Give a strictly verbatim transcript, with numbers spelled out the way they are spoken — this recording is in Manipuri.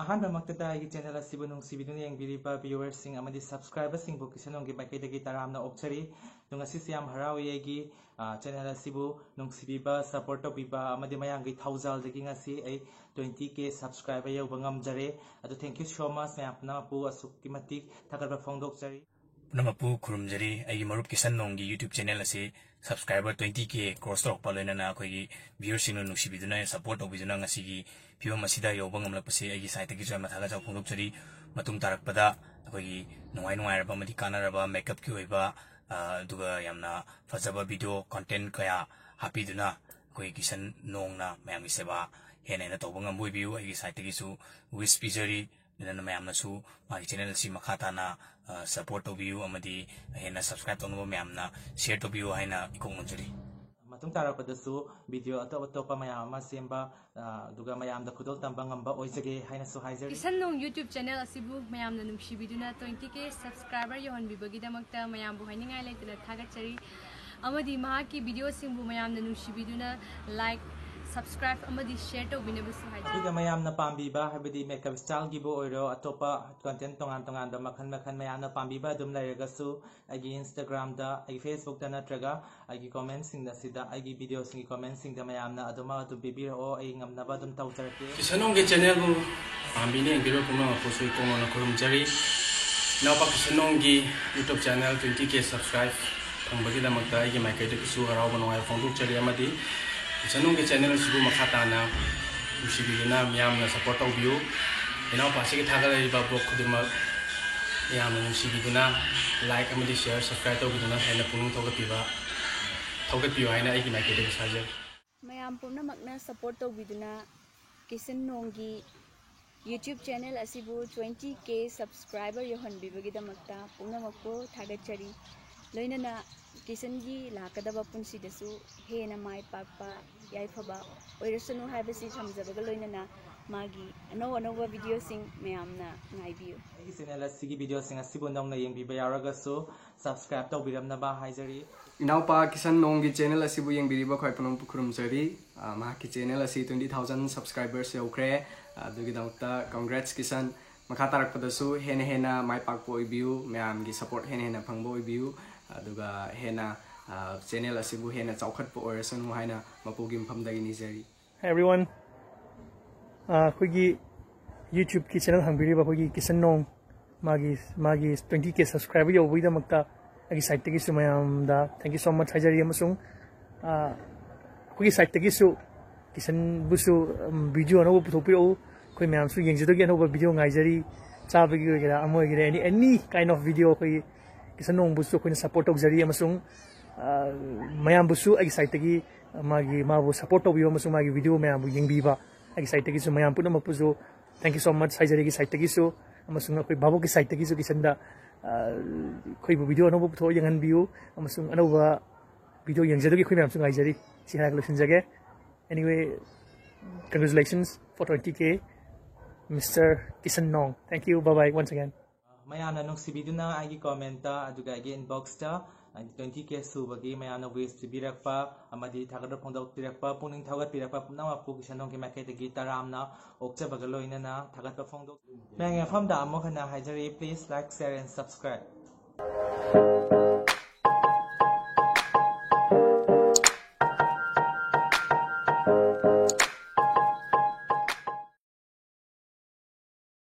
ꯑꯍꯥꯟꯕꯃꯛꯇꯗ ꯑꯩꯒꯤ ꯆꯦꯅꯦꯜ ꯑꯁꯤꯕꯨ ꯅꯨꯡꯁꯤꯕꯤꯗꯨꯅ ꯌꯦꯡꯕꯤꯔꯤꯕ ꯚꯤꯌꯨꯋꯔꯁꯤꯡ ꯑꯃꯗꯤ ꯁꯕꯁꯀ꯭ꯔꯥꯏꯕꯔꯁꯤꯡꯕꯨ ꯀꯤꯁꯟ ꯅꯣꯡꯒꯤ ꯃꯥꯏꯀꯩꯗꯒꯤ ꯇꯔꯥꯝꯅ ꯑꯣꯛꯆꯔꯤ꯫ ꯑꯗꯣ ꯉꯁꯤꯁꯦ ꯌꯥꯝ ꯍꯔꯥꯎꯏ, ꯑꯩꯒꯤ, ꯑ, ꯆꯦꯅꯦꯜ ꯑꯁꯤꯕꯨ ꯅꯨꯡꯁꯤꯕꯤꯕ, ꯁꯄꯣꯔꯠ ꯇꯧꯕꯤꯕ ꯑꯃꯗꯤ ꯃꯌꯥꯝꯒꯤ ꯊꯧꯖꯥꯜꯗꯒꯤ ꯉꯁꯤ ꯑꯩ twenty K subscriber ꯌꯧꯕ ꯉꯝꯖꯔꯦ꯫ ꯑꯗꯣ thank you so much ꯃꯌꯥꯝ ꯄꯨꯝꯅꯃꯛꯄꯨ ꯑꯁꯨꯛꯀꯤ ꯃꯇꯤꯛ ꯊꯥꯒꯠꯄ ꯐꯣꯡꯗꯣꯛꯆꯔꯤ꯫ ꯄꯨꯝꯅꯃꯛꯄꯨ ꯈꯨꯔꯨꯝꯖꯔꯤ꯫ ꯑꯩꯒꯤ ꯃꯔꯨꯞ ꯀꯤꯁꯟ ꯅꯣꯡꯒꯤ YouTube ꯆꯦꯅꯦꯜ ꯑꯁꯤ ꯁꯕꯁꯀ꯭ꯔꯥꯏꯕꯔ twenty K ꯀ꯭ꯔꯣꯁ ꯇꯧꯔꯛꯄ, ꯂꯣꯏꯅꯅ ꯑꯩꯈꯣꯏꯒꯤ ꯚꯤꯌꯨꯋꯔꯁꯤꯡꯅ ꯅꯨꯡꯁꯤꯕꯤꯗꯨꯅ, ꯁꯄꯣꯔꯠ ꯇꯧꯕꯤꯗꯨꯅ ꯉꯁꯤꯒꯤ ꯐꯤꯕꯝ ꯑꯁꯤꯗ ꯌꯧꯕ ꯉꯝꯂꯛꯄꯁꯦ ꯑꯩꯒꯤ ꯁꯥꯏꯠꯇꯒꯤꯁꯨ ꯌꯥꯝꯅ ꯊꯥꯒꯠꯆꯕ ꯐꯣꯡꯗꯣꯛꯆꯔꯤ꯫ ꯃꯇꯨꯡ ꯇꯥꯔꯛꯄꯗ ꯑꯩꯈꯣꯏꯒꯤ ꯅꯨꯡꯉꯥꯏ ꯅꯨꯡꯉꯥꯏꯔꯕ ꯑꯃꯗꯤ ꯀꯥꯟꯅꯔꯕ ꯃꯦꯀꯞꯀꯤ ꯑꯣꯏꯕ, ꯑ, ꯑꯗꯨꯒ ꯌꯥꯝꯅ ꯐꯖꯕ ꯚꯤꯗꯤꯑꯣ ꯀꯣꯟꯇꯦꯟ ꯀꯌꯥ ꯍꯥꯞꯄꯤꯗꯨꯅ ꯑꯩꯈꯣꯏ ꯀꯤꯁꯟ ꯅꯣꯡꯅ ꯃꯌꯥꯝꯒꯤ ꯁꯦꯕꯥ ꯍꯦꯟꯅ ꯍꯦꯟꯅ ꯇꯧꯕ ꯉꯝꯕ ꯑꯣꯏꯕꯤꯌꯨ꯫ ꯑꯩꯒꯤ ꯁꯥꯏꯠꯇꯒꯤꯁꯨ ꯋꯤꯁ ꯄꯤꯖꯔꯤ꯫ ꯑꯗꯨꯅ ꯃꯌꯥꯝꯅꯁꯨ ꯃꯥꯒꯤ ꯆꯦꯅꯦꯜ ꯑꯁꯤ ꯃꯈꯥ ꯇꯥꯅ, ꯑ, ꯁꯄꯣꯔꯠ ꯇꯧꯕꯤꯌꯨ ꯑꯃꯗꯤ ꯍꯦꯟꯅ ꯁꯕꯁꯀ꯭ꯔꯥꯏꯕ ꯇꯧꯅꯕ ꯃꯌꯥꯝꯅ ꯁꯤꯌꯔ ꯇꯧꯕꯤꯌꯨ ꯍꯥꯏꯅ ꯏꯀꯣꯛ ꯅꯣꯟꯖꯔꯤ꯫ ꯃꯇꯨꯡ ꯇꯥꯔꯛꯄꯗꯁꯨ ꯚꯤꯗꯤꯑꯣ ꯑꯇꯣꯞ ꯑꯇꯣꯞꯄ ꯃꯌꯥꯝ ꯑꯃ ꯁꯦꯝꯕ, ꯑ, ꯑꯗꯨꯒ ꯃꯌꯥꯝꯗ ꯈꯨꯗꯣꯜ ꯇꯝꯕ ꯉꯝꯕ ꯑꯣꯏꯖꯒꯦ ꯍꯥꯏꯅꯁꯨ ꯍꯥꯏꯖꯔꯤ꯫ ꯀꯤꯁꯟ ꯅꯣꯡ YouTube ꯆꯦꯅꯦꯜ ꯑꯁꯤꯕꯨ ꯃꯌꯥꯝꯅ ꯅꯨꯡꯁꯤꯕꯤꯗꯨꯅ twenty K subscriber ꯌꯧꯍꯟꯕꯤꯕꯒꯤꯗꯃꯛꯇ ꯃꯌꯥꯝꯕꯨ ꯍꯥꯏꯅꯤꯡꯉꯥꯏ ꯂꯩꯇꯅ ꯊꯥꯒꯠꯆꯔꯤ꯫ ꯑꯃꯗꯤ ꯃꯍꯥꯛꯀꯤ ꯚꯤꯗꯤꯑꯣꯁꯤꯡꯕꯨ ꯃꯌꯥꯝꯅ ꯅꯨꯡꯁꯤꯕꯤꯗꯨꯅ like, subscribe ꯑꯃꯗꯤ share ꯇꯧꯕꯤꯅꯕꯁꯨ ꯍꯥꯏꯖꯔꯤ꯫ ꯑꯗꯨꯒ ꯃꯌꯥꯝꯅ ꯄꯥꯝꯕꯤꯕ, ꯍꯥꯏꯕꯗꯤ ꯃꯦꯀꯞ ꯁ꯭ꯇꯥꯏꯜꯒꯤꯕꯨ ꯑꯣꯏꯔꯣ, ꯑꯇꯣꯞꯄ ꯀꯣꯟꯇꯦꯟ ꯇꯣꯉꯥꯟ ꯇꯣꯉꯥꯟꯕ ꯃꯈꯜ ꯃꯈꯜ ꯃꯌꯥꯝꯅ ꯄꯥꯝꯕꯤꯕ ꯑꯗꯨꯝ ꯂꯩꯔꯒꯁꯨ, ꯑꯩꯒꯤ Instagram-ꯗ, ꯑꯩꯒꯤ Facebook-ꯇ ꯅꯠꯇ꯭ꯔꯒ ꯑꯩꯒꯤ ꯀꯣꯃꯦꯟꯁꯤꯡ ꯑꯁꯤꯗ, ꯑꯩꯒꯤ ꯚꯤꯗꯤꯑꯣꯁꯤꯡꯒꯤ ꯀꯣꯃꯦꯟꯁꯤꯡꯗ ꯃꯌꯥꯝꯅ ꯑꯗꯨꯃꯛ ꯑꯗꯨꯝ ꯄꯤꯕꯤꯔꯛꯑꯣ, ꯑꯩ ꯉꯝꯅꯕ ꯑꯗꯨꯝ ꯇꯧꯖꯔꯛꯀꯦ꯫ ꯀꯤꯁꯟ ꯅꯣꯡꯒꯤ ꯆꯦꯅꯦꯜꯕꯨ ꯄꯥꯝꯕꯤꯅ ꯌꯦꯡꯕꯤꯔꯤꯕ ꯄꯨꯝꯅꯃꯛꯄꯨꯁꯨ ꯏꯀꯣꯛ ꯅꯣꯟꯅ ꯈꯨꯔꯨꯝꯖꯔꯤ꯫ ꯏꯅꯥꯎꯄꯥ ꯀꯤꯁꯟ ꯅꯣꯡꯒꯤ YouTube channel twenty K subscribe ꯐꯪꯕꯒꯤꯗꯃꯛꯇ ꯑꯩꯒꯤ ꯃꯥꯏꯀꯩꯗꯒꯤꯁꯨ ꯍꯔꯥꯎꯕ ꯅꯨꯡꯉꯥꯏꯕ ꯐꯣꯡꯗꯣꯛꯆꯔꯤ, ꯑꯃꯗꯤ ꯀꯤꯁꯟ ꯅꯣꯡꯒꯤ ꯆꯦꯅꯦꯜ ꯑꯁꯤꯕꯨ ꯃꯈꯥ ꯇꯥꯅ ꯅꯨꯡꯁꯤꯕꯤꯗꯨꯅ ꯃꯤꯌꯥꯝꯅ ꯁꯄꯣꯔꯠ ꯇꯧꯕꯤꯌꯨ꯫ ꯏꯅꯥꯎꯄꯥꯁꯤꯒꯤ ꯊꯥꯒꯠꯂꯛꯂꯤꯕ ꯕ꯭ꯂꯣꯒ ꯈꯨꯗꯤꯡꯃꯛ ꯃꯤꯌꯥꯝꯅ ꯅꯨꯡꯁꯤꯕꯤꯗꯨꯅ like ꯑꯃꯗꯤ share, subscribe ꯇꯧꯕꯤꯗꯨꯅ ꯍꯦꯟꯅ ꯄꯨꯛꯅꯤꯡ ꯊꯧꯒꯠꯄꯤꯕ, ꯊꯧꯒꯠꯄꯤꯌꯨ ꯍꯥꯏꯅ ꯑꯩꯒꯤ ꯃꯥꯏꯀꯩꯗꯒꯤ ꯍꯥꯏꯖꯔꯤ꯫ ꯃꯌꯥꯝ ꯄꯨꯝꯅꯃꯛꯅ ꯁꯄꯣꯔꯠ ꯇꯧꯕꯤꯗꯨꯅ ꯀꯤꯁꯟ ꯅꯣꯡꯒꯤ YouTube ꯆꯦꯅꯦꯜ ꯑꯁꯤꯕꯨ twenty K subscriber ꯌꯧꯍꯟꯕꯤꯕꯒꯤꯗꯃꯛꯇ ꯄꯨꯝꯅꯃꯛꯄꯨ ꯊꯥꯒꯠꯆꯔꯤ꯫ ꯂꯣꯏꯅꯅ ꯀꯤꯁꯟꯒꯤ ꯂꯥꯛꯀꯗꯕ ꯄꯨꯟꯁꯤꯗꯁꯨ ꯍꯦꯟꯅ ꯃꯥꯏ ꯄꯥꯛꯄ, ꯌꯥꯏꯐꯕ ꯑꯣꯏꯔꯁꯅꯨ ꯍꯥꯏꯕꯁꯤ ꯊꯝꯖꯕꯒ ꯂꯣꯏꯅꯅ ꯃꯥꯒꯤ ꯑꯅꯧ ꯑꯅꯧꯕ ꯚꯤꯗꯤꯑꯣꯁꯤꯡ ꯃꯌꯥꯝꯅ ꯉꯥꯏꯕꯤꯌꯨ꯫ ꯑꯩꯒꯤ ꯆꯦꯅꯦꯜ ꯑꯁꯤꯒꯤ ꯚꯤꯗꯤꯑꯣꯁꯤꯡ ꯑꯁꯤꯕꯨ ꯅꯧꯅ ꯌꯦꯡꯕꯤꯕ ꯌꯥꯎꯔꯒꯁꯨ ꯁꯕꯁꯀ꯭ꯔꯥꯏꯕ ꯇꯧꯕꯤꯔꯝꯅꯕ ꯍꯥꯏꯖꯔꯤ꯫ ꯏꯅꯥꯎꯄꯥ ꯀꯤꯁꯟ ꯅꯣꯡꯒꯤ ꯆꯦꯅꯦꯜ ꯑꯁꯤꯕꯨ ꯌꯦꯡꯕꯤꯔꯤꯕ ꯈ꯭ꯋꯥꯏ ꯄꯨꯝꯅꯃꯛꯄꯨ ꯈꯨꯔꯨꯝꯖꯔꯤ꯫ ꯑ, ꯃꯍꯥꯛꯀꯤ ꯆꯦꯅꯦꯜ ꯑꯁꯤ twenty thousand subscribers ꯌꯧꯈ꯭ꯔꯦ꯫ ꯑꯗꯨꯒꯤꯗꯃꯛꯇ congrats ꯀꯤꯁꯟ꯫ ꯃꯈꯥ ꯇꯥꯔꯛꯄꯗꯁꯨ ꯍꯦꯟꯅ ꯍꯦꯟꯅ ꯃꯥꯏ ꯄꯥꯛꯄ ꯑꯣꯏꯕꯤꯌꯨ, ꯃꯌꯥꯝꯒꯤ ꯁꯄꯣꯔꯠ ꯍꯦꯟꯅ ꯍꯦꯟꯅ ꯐꯪꯕ ꯑꯣꯏꯕꯤꯌꯨ, ꯑꯗꯨꯒ ꯍꯦꯟꯅ ꯆꯦꯅꯦꯜ ꯑꯁꯤꯕꯨ ꯍꯦꯟꯅ ꯆꯥꯎꯈꯠꯄ ꯑꯣꯏꯔꯁꯅꯨ ꯍꯥꯏꯅ ꯃꯄꯨꯒꯤ ꯃꯐꯝꯗꯒꯤ ꯅꯤꯖꯔꯤ꯫ Everyone, ꯑ, ꯑꯩꯈꯣꯏꯒꯤ YouTubeꯀꯤ ꯆꯦꯅꯦꯜ ꯍꯥꯡꯕꯤꯔꯤꯕ ꯑꯩꯈꯣꯏꯒꯤ ꯀꯤꯁꯟ ꯅꯣꯡ, ꯃꯥꯒꯤ ꯃꯥꯒꯤ twenty K subscriber ꯌꯧꯕꯒꯤꯗꯃꯛꯇ ꯑꯩꯒꯤ ꯁꯥꯏꯠꯇꯒꯤꯁꯨ ꯃꯌꯥꯝꯗ thank you so much ꯍꯥꯏꯖꯔꯤ꯫ ꯑꯃꯁꯨꯡ, ꯑ, ꯑꯩꯈꯣꯏꯒꯤ ꯁꯥꯏꯠꯇꯒꯤꯁꯨ ꯀꯤꯁꯟꯕꯨꯁꯨ, ꯎꯝ, ꯚꯤꯗꯤꯑꯣ ꯑꯅꯧꯕ ꯄꯨꯊꯣꯛꯄꯤꯔꯛꯎ꯫ ꯑꯩꯈꯣꯏ ꯃꯌꯥꯝꯁꯨ ꯌꯦꯡꯖꯗꯧꯒꯤ ꯑꯅꯧꯕ ꯚꯤꯗꯤꯑꯣ ꯉꯥꯏꯖꯔꯤ꯫ ꯆꯥꯕꯒꯤ ꯑꯣꯏꯒꯦꯔꯥ, ꯑꯃ ꯑꯣꯏꯒꯦꯔꯥ, any any kind of video ꯑꯩꯈꯣꯏꯒꯤ ꯀꯤꯁꯟ ꯅꯣꯡꯕꯨꯁꯨ ꯑꯩꯈꯣꯏꯅ ꯁꯄꯣꯔꯠ ꯇꯧꯖꯔꯤ꯫ ꯑꯃꯁꯨꯡ, ꯑ, ꯃꯌꯥꯝꯕꯨꯁꯨ ꯑꯩꯒꯤ ꯁꯥꯏꯠꯇꯒꯤ ꯃꯥꯒꯤ ꯃꯥꯕꯨ ꯁꯄꯣꯔꯠ ꯇꯧꯕꯤꯕ ꯑꯃꯁꯨꯡ ꯃꯥꯒꯤ ꯚꯤꯗꯤꯑꯣ ꯃꯌꯥꯝꯕꯨ ꯌꯦꯡꯕꯤꯕ ꯑꯩꯒꯤ ꯁꯥꯏꯠꯇꯒꯤꯁꯨ ꯃꯌꯥꯝ ꯄꯨꯝꯅꯃꯛꯄꯨꯁꯨ thank you so much ꯍꯥꯏꯖꯔꯤ ꯑꯩꯒꯤ ꯁꯥꯏꯠꯇꯒꯤꯁꯨ꯫ ꯑꯃꯁꯨꯡ ꯑꯩꯈꯣꯏ ꯚꯥꯕꯣꯛꯀꯤ ꯁꯥꯏꯠꯇꯒꯤꯁꯨ ꯀꯤꯁꯟꯗ, ꯑ, ꯑꯩꯈꯣꯏꯕꯨ ꯚꯤꯗꯤꯑꯣ ꯑꯅꯧꯕ ꯄꯨꯊꯣꯛꯑ ꯌꯦꯡꯍꯟꯕꯤꯌꯨ꯫ ꯑꯃꯁꯨꯡ ꯑꯅꯧꯕ ꯚꯤꯗꯤꯑꯣ ꯌꯦꯡꯖꯗꯧꯒꯤ ꯑꯩꯈꯣꯏ ꯃꯌꯥꯝꯁꯨ ꯉꯥꯏꯖꯔꯤ꯫ ꯁꯤ ꯍꯥꯏꯔꯒ ꯂꯣꯏꯁꯤꯟꯖꯒꯦ꯫ Anyway, congratulations for twenty K, Mister Kisan ꯅꯣꯡ꯫ Thank you, bye bye once again. ꯃꯌꯥꯝꯅ ꯅꯨꯡꯁꯤꯕꯤꯗꯨꯅ ꯑꯩꯒꯤ ꯀꯣꯃꯦꯟꯇ ꯑꯗꯨꯒ ꯑꯩꯒꯤ ꯏꯟꯕꯣꯛꯁꯇ twenty K ꯁꯨꯕꯒꯤ ꯃꯌꯥꯝꯅ ꯋꯤꯁ ꯄꯤꯕꯤꯔꯛꯄ ꯑꯃꯗꯤ ꯊꯥꯒꯠꯄ ꯐꯣꯡꯗꯣꯛꯄꯤꯔꯛꯄ, ꯄꯨꯛꯅꯤꯡ ꯊꯧꯒꯠꯄꯤꯔꯛꯄ ꯄꯨꯝꯅꯃꯛꯄꯨ ꯀꯤꯁꯟ ꯅꯣꯡꯒꯤ ꯃꯥꯏꯀꯩꯗꯒꯤ ꯇꯔꯥꯝꯅ ꯑꯣꯛꯆꯕꯒ ꯂꯣꯏꯅꯅ ꯊꯥꯒꯠꯄ ꯐꯣꯡꯗꯣꯛ꯫ ꯃꯌꯥꯝꯒꯤ ꯃꯐꯝꯗ ꯑꯃꯨꯛ ꯍꯟꯅ ꯍꯥꯏꯖꯔꯤ, please like, share and subscribe.